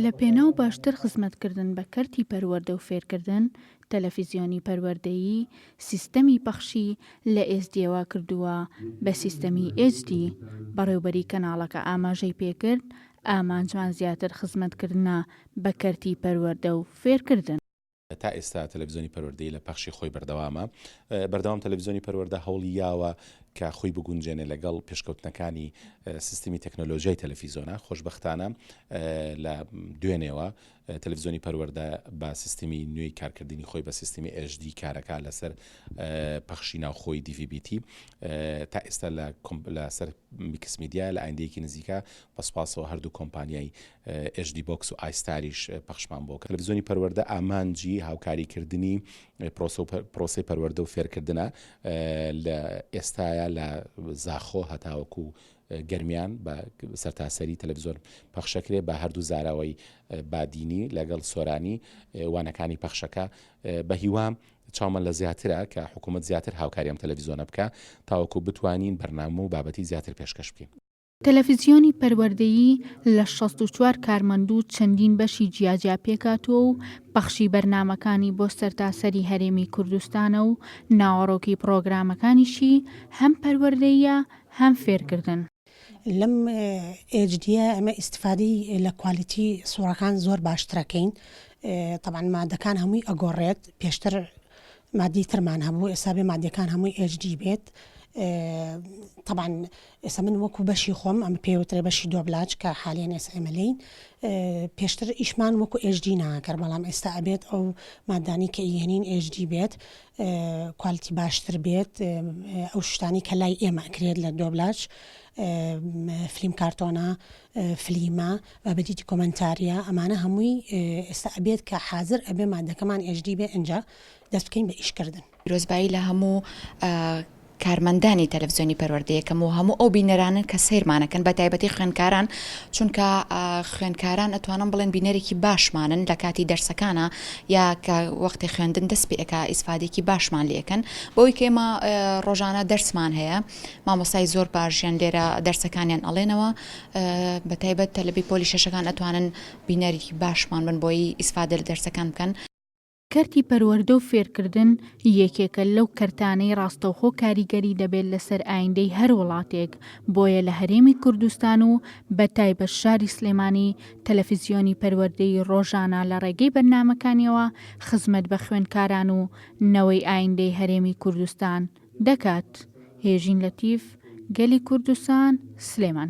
لە پێناو باشتر خزمەتکردن بە کەرتی پەروەردە و فێرکردن، تەلەفیزیۆنی پەروەردەیی سیستەمی پەخشی لە ئێس دیەوە کردووە بە سیستەمی ئێچ دی، بەڕێوبەری کەناڵەکە ئاماژەی پێکرد، ئامانجمان زیاتر خزمەتکردنە بە کەرتی پەروەردە و فێرکردن. تا ئێستا تەلەفزیۆنی پەروەردەیی لە پەخشی خۆی بەردەوامە. بەردەوام تەلەفزیۆنی پەروەردە هەوڵی یاوە کە خۆی بگونجێنێ لەگەڵ پێشکەوتنەکانی سیستمی تەکنۆلۆژیای تەلەفیزۆنە. خۆشبەختانە لە دوێنێوە تەلەفزیۆنی پەروەردە بە سیستمی نوێی کارکردنی خۆی بە سیستمی HD کارەکە لەسەر پەخشی ناوخۆی DVB-T تا ئێستا لەسەر میکس میدیا لە ئایندەیەکی نزیکە بە سوپاسەوە هەردوو کۆمپانیای ئێچ دی بۆکس و ئایستاریش پەخشمان بۆ کرد. تەلەفزیۆنی پەروەردە ئامانجی هاوکاریکردنی پرۆسەی پەروەردە و فێرکردنە لە ئێستایا لە زاخۆ هەتاوەکو گەرمیان بە سەرتاسەری تەلەفزیۆن پەخشەکرێ بە هەردوو زاراوەی بادینی لەگەڵ سۆرانی وانەکانی پەخشەکە بە هیوام چاومان لە زیاترە کە حکوومەت زیاتر هاوکاری ئەم تەلەفزیۆنە بکە تاوەکو بتوانین بەرنامە و بابەتی زیاتر پێشکەش بکەین. تەلەفزیۆنی پەروەردەیی لە 64 کارمەند و چەندین بەشی جیاجیا پێکهاتووە و پەخشی بەرنامەکانی بۆ سەرتاسەری هەرێمی کوردستانە و ناوەڕۆکی پڕۆگرامەکانیشی هەم پەروەردەییە هەم فێرکردن. لەم ئێچ دیە ئێمە ئیستفادەی لە کوالیتی سوڕەکان زۆر باشترەکەین تەبعەن مادەکان هەمووی ئەگۆڕێت پێشتر مادەی ترمان هەبوو ئێستا بێ مادەکان هەمووی ئێچ دی بێت تەبعەن ئێستا من وەکو بەشی خۆم ئەمە پێی وترێ بەشی دۆبلاج کە حالیەن ئێستا ئێمە لێین پێشتر ئیشمان وەکو ئێچ دی ناکرد بەڵام ئێستا ئەبێت ئەو مادانی کە ئیهێنین ئێچ دی بێت کوالیتی باشتر بێت ئەو شتانی کە لای ئێمە ئەکرێت لە دۆبلاج فلیم کارتۆنە فلیمە بابەتی دیکۆمەنتاریە ئەمانە هەمووی ئێستا ئەبێت کە حازر ئەبێ مادەکەمان ئێچ دی بێ ئینجا دەست بکەین بە ئیشکردن. پیرۆزبایی لە هەموو کارمەندانی تەلەفزیۆنی پەروەردە یەکەم و هەموو ئەو بینەرانن کە سەیرمانەکەن بە تایبەتی خوێندکاران چونکە خوێندکاران ئەتوانم بڵێن بینەرێکی باشمانن لە کاتی دەرسەکانە یا کە وەختی خوێندن دەست پێ ئەکا ئیسفادێکی باشمان لێ ئەکەن بەوەی کە ئێمە ڕۆژانە دەرسمان هەیە مامۆستای زۆر باشیان لێرە دەرسەکانیان ئەڵێنەوە بە تایبەت تەلەبەی پۆلی شەشەکان ئەتوانن بینەرێکی باشمان بن بۆی ئیسفادە لە دەرسەکان بکەن. کەرتی پەروەردە و فێرکردن یەکێکە لەو کەرتانەی ڕاستەوخۆ کاریگەری دەبێت لەسەر ئایندەی هەر وڵاتێک، بۆیە لە هەرێمی کوردستان و بە تایبەت شاری سلێمانی تەلەفزیۆنی پەروەردەیی ڕۆژانە لە ڕێگەی بەرنامەکانیەوە خزمەت بە خوێندکاران و نەوەی ئایندەی هەرێمی کوردستان دەکات. هێژین لەتیف، گەلی کوردستان، سلێمانی.